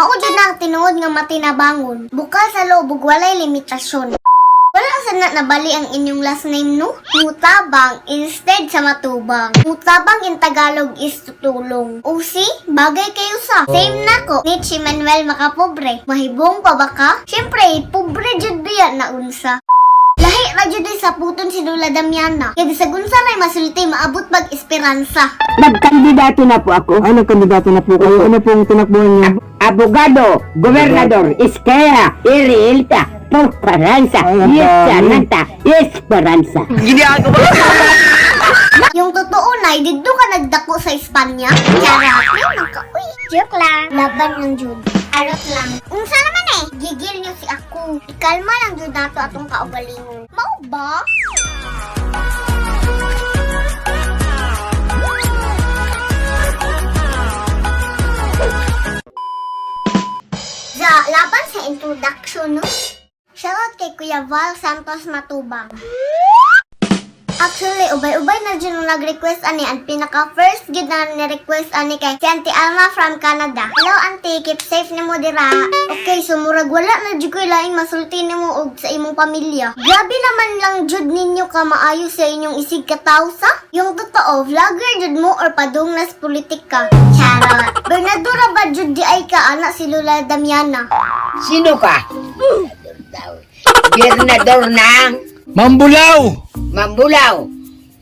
Mao jud na ang tinuod nga matinabangon. Bukal sa loob ug walay limitasyon. Wala sa na nabali ang inyong last name, no? Mutabang instead sa Matubang. Mutabang in Tagalog is tutulong. O see, bagay kayo sa. Same nako, Nietzsche Manuel Makapobre. Mahibong pa ba ka? Siyempre, pobre jud biya na unsa. Lahi ra jud ay sa puton si Lola Damiana. Kaya bisag unsa ray masulti, maabot pag esperanza. Nagkandidato na po ako. Ay, nagkandidato na po kayo. Ano pong tinakbuhan niyo? Abogado, gobernador, Iskera, Irielta, Esperanza, Ay, ang dami. Yesananta, Esperanza. Yung totoo na, dito ka nagdako sa Espanya. Charot. Ay, naka, uy, joke lang. Laban lang, jud. Arot lang. Unsa naman eh? Gigil niyo si ako. Ikalma lang jud nato atong kaugalingon. Mao ba? Sa laban sa introduction, no? Shoutout kay Kuya Val Santos Matubang. Actually, ubay-ubay na dyan nung nag-request ani. Ang pinaka-first gid na ni-request ani kay si Auntie Alma from Canada. Hello, Auntie. Keep safe nimo dira. Okay, so murag wala na jud ko'y laing masulti nimo og sa imong pamilya. Grabe naman lang jud ninyo ka maayo sa inyong isig kataw sa. Yung totoo, vlogger jud mo or padung nas politika. Charot. Bernardo ra ba jud di ay ka ana si Lola Damiana? Sino ka? Bernador ng Mambulaw! Mambulaw.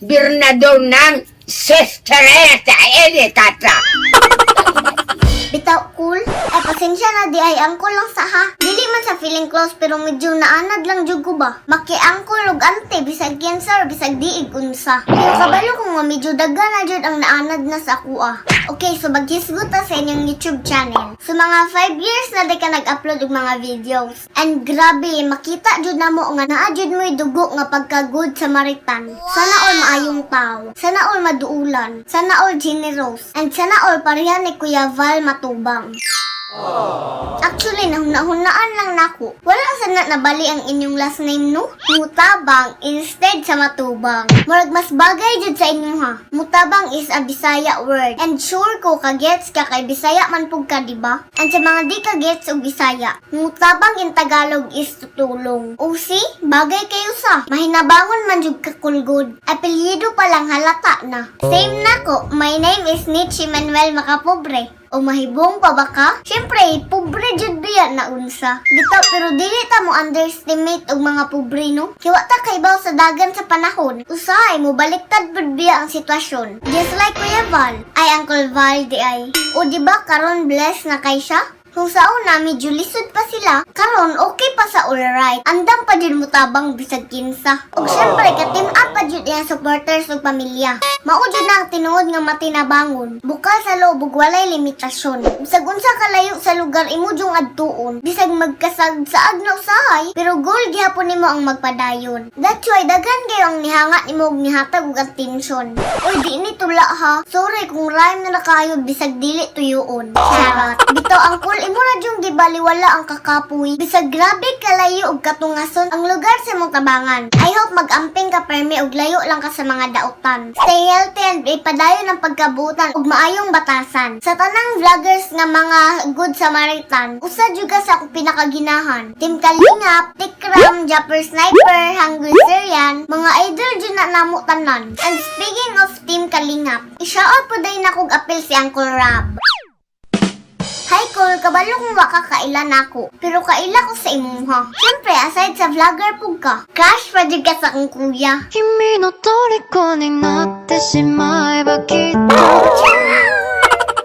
Bernador ng Sistereta Elikatra. Bitaw cool. Ay, pasensya na di ay angkol lang sa ha. Dili man sa feeling close pero medyo naanad lang jud ko ba. Maki-angkol og ante bisag kinsa or bisag diig unsa. Pero kabalo ko nga medyo daga na jud ang naanad na sa akuha. Okay, so maghisgot ta sa inyong YouTube channel. So mga 5 years na di ka nag-upload og mga videos. And grabe, makita jud namo nga naa jud mo'y dugo nga pagka good Samaritan. Sana all maayong tao. Sana all maduulan. Sana all generous. And sana all pareha ni Kuya Val Matubang. Actually, nahuna-hunaan lang nako. Wala sa na nabali ang inyong last name, no? Mutabang instead sa Matubang. Murag mas bagay jud sa inyo ha. Mutabang is a Bisaya word. And sure ko kagets ka kay Bisaya man pug ka, di ba? And sa mga di kagets og Bisaya, mutabang in Tagalog is tutulong. O see, bagay kayo sa. Mahinabangon man jud ka kulgod. Apelyido pa lang halata na. Same nako, my name is Nietzsche Manuel Makapobre. O mahibong pa ba ka? Siyempre, pobre jud biya na unsa. Bitaw pero dili ta mo underestimate og mga pobre, no? Kay wa ta kaibaw sa dagan sa panahon. Usahay mo baliktad pud biya ang sitwasyon. Just like Kuya Val. Ay, Uncle Val di ay. O di ba karon blessed na kay siya? Kung sa una, medyo lisod pa sila, karon okay pa sa alright. Andam pa jud mutabang bisag kinsa. Ug syempre, ka-team up pa jud iyang supporters ug pamilya. Mao jud na ang tinuod nga matinabangon. Bukal sa loob ug walay limitasyon. Bisag unsa kalayo sa lugar imo jung adtuon, bisag magkasag-saag na usahay, pero goal gihapon nimo ang magpadayon. That's why daghan kayo ang nihanga nimo og nihatag og atensyon. Uy, di ni tula ha. Sorry kung rhyme na nakayo bisag dili tuyuon. Charot. Bitaw ang cool imo na jung gibaliwala ang kakapoy. Bisag grabe kalayo og katungason ang lugar sa imong tabangan. I hope mag-amping ka permi og layo lang ka sa mga dautan. Stay healthy and ipadayon ang pagkabutan ug maayong batasan. Sa tanang vloggers nga mga good Samaritan, usa jud ka sa akong pinakaginahan. Team Kalingap, Tikram, Japper Sniper, Hungry Syrian, mga idol jud na namo tanan. And speaking of Team Kalingap, i-shoutout po day na kog apil si Uncle Rab. Hi, Cole, kabalo kung waka kaila nako. Pero kaila ko sa imuha. Siyempre, aside sa vlogger pug ka, crush pa jud ka sa akong kuya. 君の虜になってしまえばきっと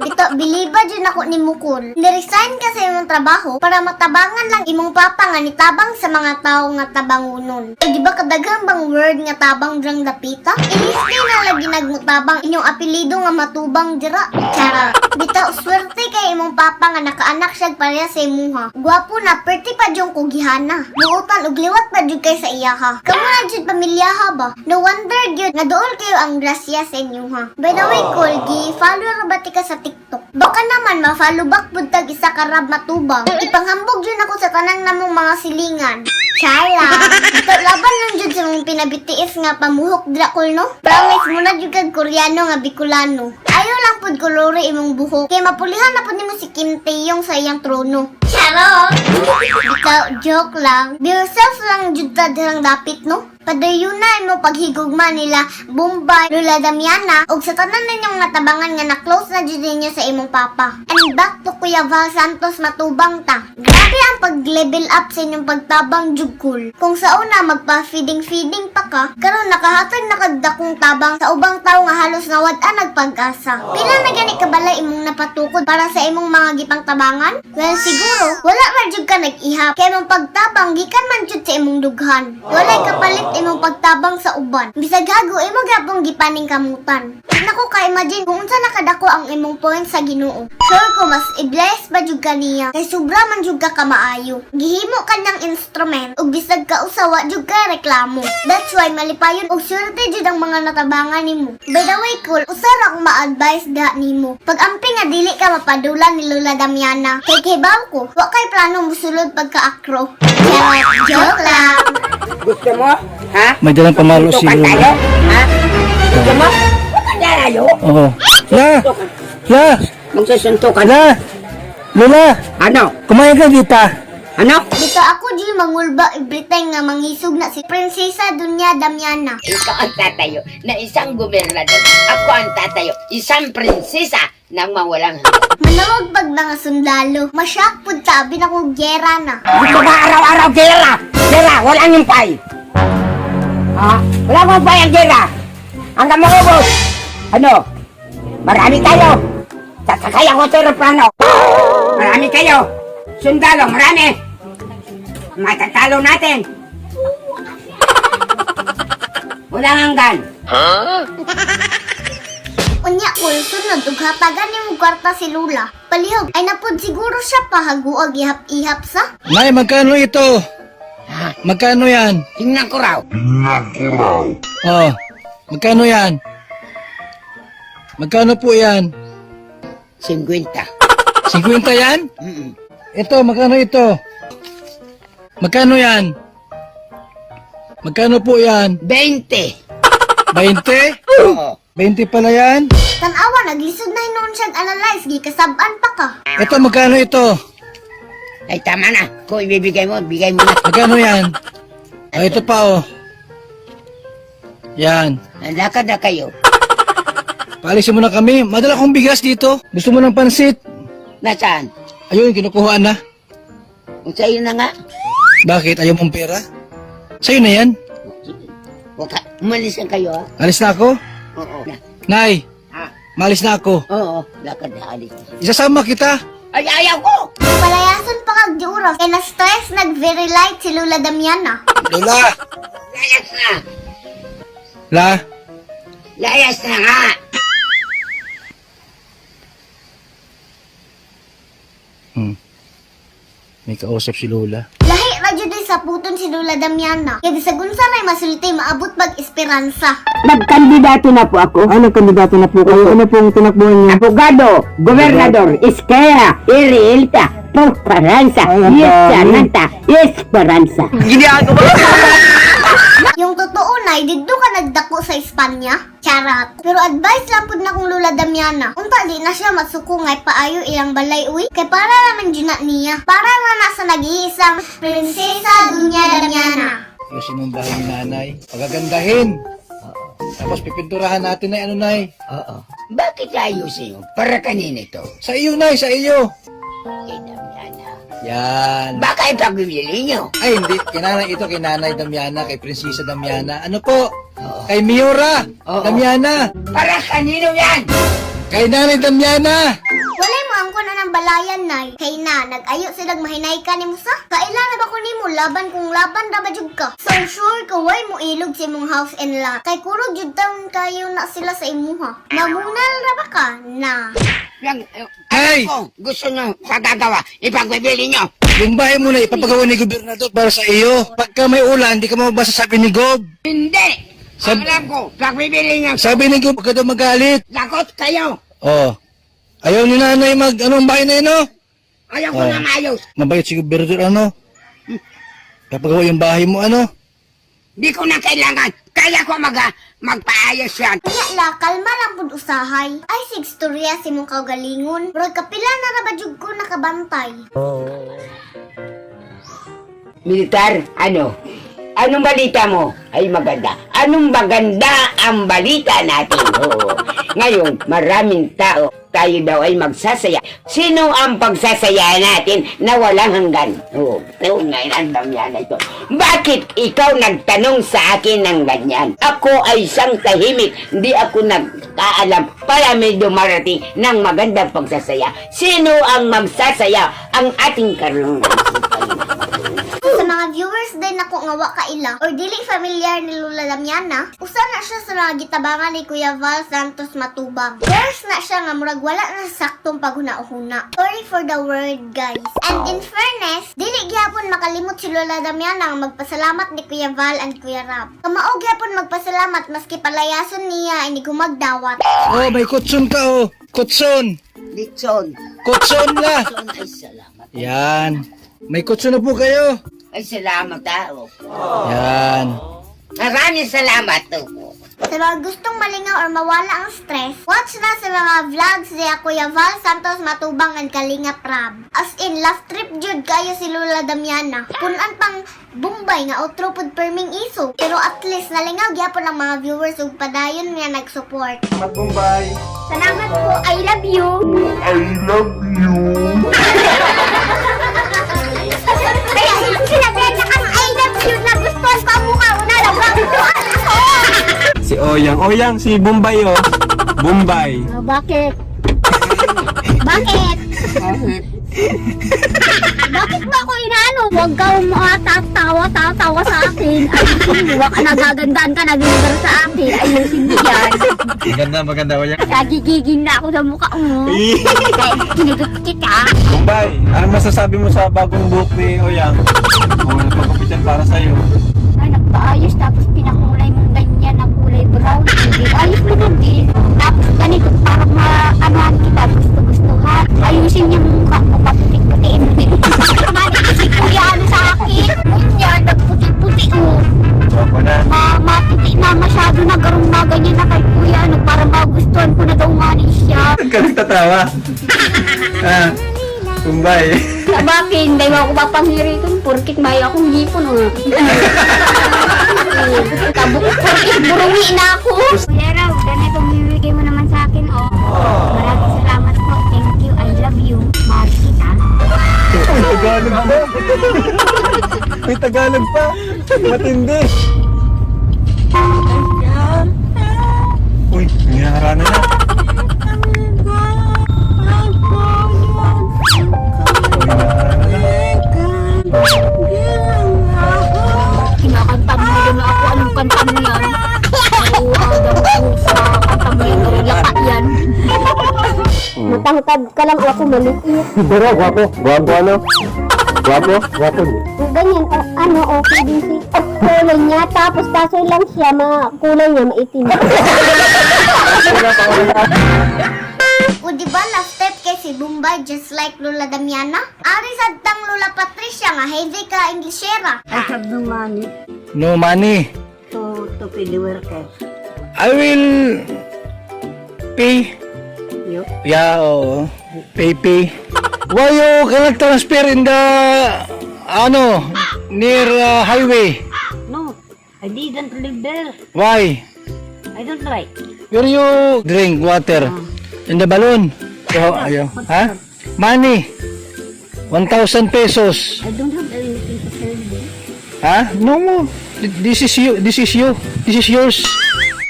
Bito, biliba jud nako ni Mukul. Niresign ka sa imong trabaho para matabangan lang imong papa nga nitabang sa mga tao nga tabangunon. Eh di ba kadaghan bang word nga tabang drang dapita? Iliste na lagi nagmutabang inyong apelyido nga Matubang dira. Charot. Bitaw, swerte kay imong papa nga nakaanak siya pareha sa imuha. Gwapo na, perti pa jung kugihana. Buutan og liwat pa jud kay sa iyaha. Kamo na jud pamilyaha ba? No wonder gyud nga dool kayo ang grasya sa inyoha. By the way, Cole, gi-follow ra ba ti ka sa TikTok? Baka naman ma-follow back pud tag isa ka Rab Matubang. Ipanghambog jud ako sa tanang namong mga silingan. Char lang. Ito, laban lang jud sa mong pina-BTS nga pamuhok dira, Kul, no? Promise mo na jud kag Koreano nga Bicolano. Ayaw lang pud kolore imong buhok. Kay mapulihan na pud nimo si Kim Taeyong sa iyang trono. Charot! Bitaw, joke lang. Be yourself lang jud ta dirang dapit, no? Padayon na imo paghigugma nila Bombay, Lula Damiana, ug sa tanan ninyong natabangan nga na-close na jud ninyo sa imong papa. And back to Kuya Val Santos Matubang ta. Grabe ang pag-level up sa inyong pagtabang jud, Kul. Kung sa una magpa-feeding-feeding pa ka, karon nakahatag na kag dakong tabang sa ubang tawo nga halos nawad-an nagpag-asa. Pila na gani ka balay imong napatukod para sa imong mga gipangtabangan? Well, siguro wala man jud ka nag-ihap kay imong pagtabang gikan man jud sa imong dughan. Walay kapalit imong pagtabang sa uban. Bisag hago imo gapong gipaning kamutan. Nako ka imagine kung unsa nakadako ang imong point sa Ginoo. Sure ko mas i-bless pa jud ka niya kay sobra man jud ka kamaayo. Gihimo ka niyang instrument ug bisag ka usawa jud ka reklamo. That's why malipayon og swerte jud ang mga natabangan nimo. By the way, Kul, usa ra akong ma-advise da nimo. Pag-amping nga dili ka mapadula ni Lola Damiana. Kay kibaw ko, wa kay plano musulod pagka-akro. Charot, joke lang. Gusto mo? Ha? May dalang pamalo si Tukan tayo? Lola. Ha? Gusto mo? Huwag kang lalayo. Oo. La! La! Magsusuntukan. La! Lola! Ano? Kumain ka dita. Ano? Dito ako di mangulba every time nga mangisog na si Prinsesa Dunya Damiana. Ikaw ang tatayo na isang gobernador. Ako ang tatayo, isang prinsesa ng mawalang hanggan. Manawag pag mga sundalo. Masyak pud tabi na ko gyera na. Gusto ba araw-araw gera? Gera, walang impay. Ha? Wala mong impay ang gera. Hanggang maubos. Ano? Marami tayo. Sasakay ako sa aeroplano. Marami kayo. Sundalo, marami. Matatalo natin. Walang hanggan. Unya kul sunod ug hatagan nimo kwarta si Lula. Palihog ay napud siguro siya pahaguag ihap-ihap sa. Nay, magkano ito? Ha? Magkano yan? Tingnan ko raw. Oh, magkano yan? Magkano po yan? 50. 50 yan? Mm-mm. Ito, magkano ito? Magkano yan? Magkano po yan? 20. 20? Oo. 20 pala yan? Tan-awa naglisod na hinuon siyang analyze gikasab-an pa ka. Ito, magkano ito? Ay, tama na. Kung ibibigay mo, bigay mo na. Magkano yan? Oh, ito pa oh. Yan. Lakad na kayo. Paalisin mo na kami. Madala kong bigas dito. Gusto mo ng pansit? Nasaan? Ayun, kinukuhaan na. Kung sa'yo na nga. Bakit? Ayaw mong pera? Sa'yo na yan. Huwag ka. Umalis na kayo, ha? Alis na ako. Oo. Na. Nay, Ha? malis na ako. Oo. Lakad na, alis. Isasama kita. Ay, ayaw ko! Palayason pa kag di oras kay na stress nag very light si Lula Damiana. Lola! Layas na! La, Layas na nga! May kausap si Lola. Lahi ra jud ay sa puton si Lula Damiana. Kay bisag unsa ray masulti maabot pag esperanza. Nagkandidato na po ako. Ano kandidato na po kayo? Ano pong tinakbuhan niyo? Abogado, gobernador, Iskera, Irielta, Esperanza, Ay, ang dami. Yesananta, Esperanza. Yung totoo na, didto ka nagdako sa Espanya? Charot. Pero advice lang pud na kung Lula Damiana. Unta di na siya masuko ngay paayo ilang balay uy. Kay para naman jud na niya. Para na na sa nag-iisang Prinsesa Dunya Damiana. Ayusin ang bahay ni nanay. Pagagandahin. Tapos pipinturahan natin na ano, Nay. Oo. Bakit ayusin yun? Para kanino ito? Sa iyo, Nay. Sa iyo. Kay Damiana. Yan. Baka ipagbibili nyo. Ay, hindi. Kay nanay ito, kay Nanay Damiana, kay Prinsesa Damiana. Ano po? Kay Miura Oo. Damiana. Para kanino yan? Kay Nanay Damiana. Walay mo ang na ng balayan nay. Kay na, nag-ayo silag mahinay ka ni Musa. Kaila na ba ko nimo laban kung laban ra ba jud ka? So sure ko way mo ilog sa imong house and lot. Kay kurog jud taon kayo na sila sa imuha. Mamunal ra ba ka? Na. Yang, eh, Ay! Kung gusto nyo pagagawa, ipagbibili nyo. Yung bahay mo na ipapagawa ni Gobernador para sa iyo. Pagka may ulan, hindi ka mababasa, sabi ni Gob. Hindi! Ang alam ko, pagbibili nyo, Sabi ni Gob, huwag ka daw magalit. lagot kayo. Oh. Ayaw ni nanay mag, anong bahay na yun, no? Ayaw ko Oo. na maayos. Mabait si Gobernador, ano? Papagawa yung bahay mo, ano? Di ko na kailangan. Kaya ko magpaayos yan. Kaya la, kalma lang pud usahay. Ay, sig storya si mong kaugalingon. Murag kapila na ra ba jud ko nakabantay. Militar, ano? Anong balita mo? Ay, maganda. Anong maganda ang balita natin? Oo. Ngayon, maraming tao, tayo daw ay magsasaya. Sino ang pagsasaya natin na walang hanggan? Oo, oo ngayon, ang dami na ito. Bakit ikaw nagtanong sa akin ng ganyan? Ako ay isang tahimik, hindi ako nagkaalam para may dumarating ng magandang pagsasaya. Sino ang magsasaya? Ang ating karunungan. Sa mga viewers din ako nga wa kaila or dili familiar ni Lola Damiana, usa na siya sa mga gitabangan ni Kuya Val Santos Matubang. First na siya nga murag wala na sa saktong paghuna-huna. Sorry for the word, guys. And in fairness, dili gyapon makalimot si Lola Damiana nga magpasalamat ni Kuya Val and Kuya Rab. Kamao gyapon magpasalamat maski palayason niya inig humagdawat. Oh, may kutsun ka, oh. Kutsun. Litson. Kutsun la. Ay, salamat. Yan. May kutsun na po kayo. Ay, salamat tao. Yan. Maraming salamat po. Sa mga gustong malingaw or mawala ang stress, watch na sa mga vlogs ni Kuya Val Santos Matubang and Kalinga Prab. As in, laugh trip jud kayo si Lola Damiana. Punan pang Bombay nga outro pud perming iso. Pero at least nalingaw gyapon ang mga viewers ug padayon nga nag-support. Salamat, Bombay. Salamat po. I love you. I love you. Kaya sinabi na kang I love you na gustuhan ko ang mukha ko na lang. Gustuhan ako. Si Oyang. Oyang, si Bombay oh. Bombay. Oh, bakit? Bakit? Bakit ba ako inaano? Huwag kang tatawa, tatawa sa akin. Ayusin mo, baka nagagandaan ka, nagagandaan sa akin. Ayusin mo yan. Maganda, maganda Oyang. Nagigigil na ako sa mukha mo. Kaya kinigot kita. Bombay, ano masasabi mo sa bagong buhok ni Oyang? Oh, nagpagupitan para sa'yo. Ay, nagpaayos tapos pinakulay mong ganyan na kulay brown. Hindi, ayos mo nun din. Tapos ganito, para maanohan kita, gusto-gustuhan. Ayusin niya yung mukha ko, paputi-putiin mo. Mali ko si kuya ano sa akin. Ganyan, nagputi-puti oh. Gwapo na. Maputi na masyado na garong na ganyan na kay kuya ano, para magustuhan ko na daw nga ni siya. Ba't ka nagtatawa? Ah, Bombay. Bakit? Hindi mo ako papanghiriton porkit may akong hipon oh. Kabuk porkit burungi na ako. Kuya Raw, ganitong bibigay mo naman sa akin, oh. Maraming salamat po. Thank you. I love you. Mahal kita. May Tagalog pa. May Tagalog pa. Matindi. Uy, hinaharana na. Uy, hinaharana na. Kinakanta mo yun ako. Anong kanta mo yan? Oo, daw po sa kanta mo yan. Laka yan. Matangkad ka lang ako maliit. Pero gwapo. Gwapo ano? Gwapo? Gwapo. Ganyan, ano, okay din si kulay niya. Tapos kaso lang siya, kulay niya maitim. O di ba last step kay si Bombay just like Lola Damiana? Ari sad tang Lola Patricia nga heavy ka Englishera. I have no money No money. to pay the worker. I will pay. You? Yeah, oo. Pay, pay. Why you cannot transfer in the, ano, near highway? No, I didn't live there. Why? I don't like. Where you drink water? In the balloon? Oh, ayaw. Ha? Money. 1,000 pesos. I don't have anything to sell there. Ha? No mo. This is you. This is you. This is yours.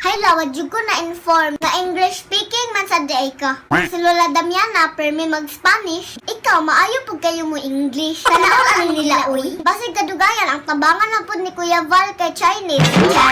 Hi lawad jud ko na inform nga English speaking man sa diay ka. Si Lola Damiana permi mag Spanish, ikaw maayo pud kayo mo English. Sana all ano nila uy. Basig kadugayan ang tabangan na pud ni Kuya Val kay Chinese. Char.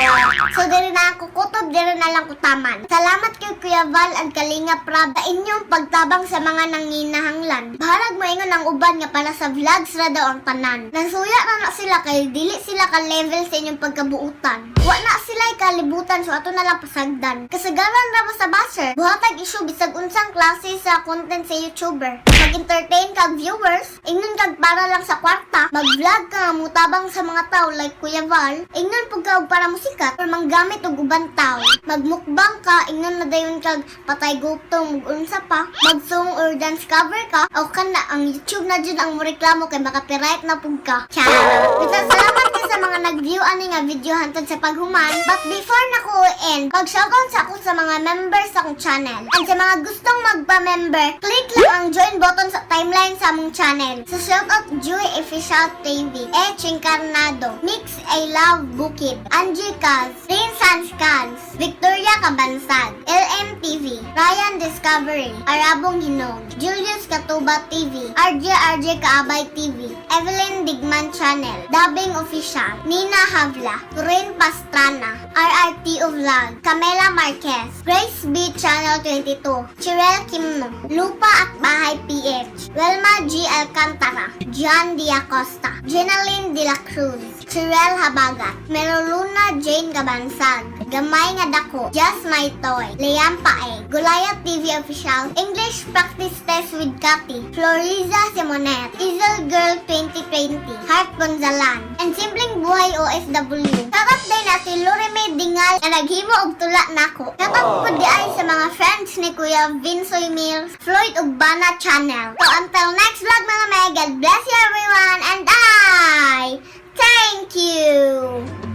So diri na ako kutob, diri na lang kutaman. Salamat kay Kuya Val and Kalinga Prab sa inyong pagtabang sa mga nanginahanglan. Bahalag moingon ang uban nga para sa vlogs ra daw ang tanan. Nasuya ra na sila kay dili sila ka level sa inyong pagkabuutan. Wa na sila kalibutan so ato na lang pasagdan. Kasagaran ra ba sa basher? Buhatag Wala'g issue bisag unsang klase sa content sa YouTuber. Mag-entertain kag viewers, ingnon kag para lang sa kwarta, mag-vlog ka nga mutabang sa mga tao like Kuya Val, ingnon pud ka og para musikat or manggamit og uban tao. Magmukbang ka, ingnon na dayon kag patay gutom ug unsa pa, mag-song or dance cover ka, o kana ang YouTube na jud ang moreklamo kay maka-copyright na pud ka. Char. Basta salamat kay sa mga nag-view ani nga video hantod sa paghuman. But before na ko end, pag-shoutout sa ako sa mga members sa akong channel. And sa mga gustong magpa-member, click lang ang join button sa timeline sa among channel. So shoutout Joy Official TV, E Chincarnado, Mix I Love Bukid, Angie Kaz, Rain Sans Kaz, Victoria Cabansag, LMTV, Ryan Discovery, Arabong Hinog, Julius Katuba TV, RJ RJ Kaabay TV, Evelyn Digman Channel, Dubbing Official, Nina Havla, Corinne Pastrana, RRTO Vlog, Camela Marquez, Grace B Channel 22, Chirel Kimno, Lupa at Bahay PH, Wilma G. Alcantara, John D. Acosta, Jenaline De La Cruz, Chirel Habagat, Meroluna Jane Gabansag, Gamay Nga Dako, Just My Toy, Liam Pae, Goliath TV Official, English Practice Test with Katy, Floriza Simonet, Izel Girl 2020, Heart Gonzalan, and Simpleng Buhay OFW. Shoutout din na si Loreme Dingal na naghimo og tula nako. Shoutout pud diay sa mga friends ni Kuya Vinsoy Mills, Floyd Ugbana Channel. So until next vlog, mga may, God bless you everyone and I thank you!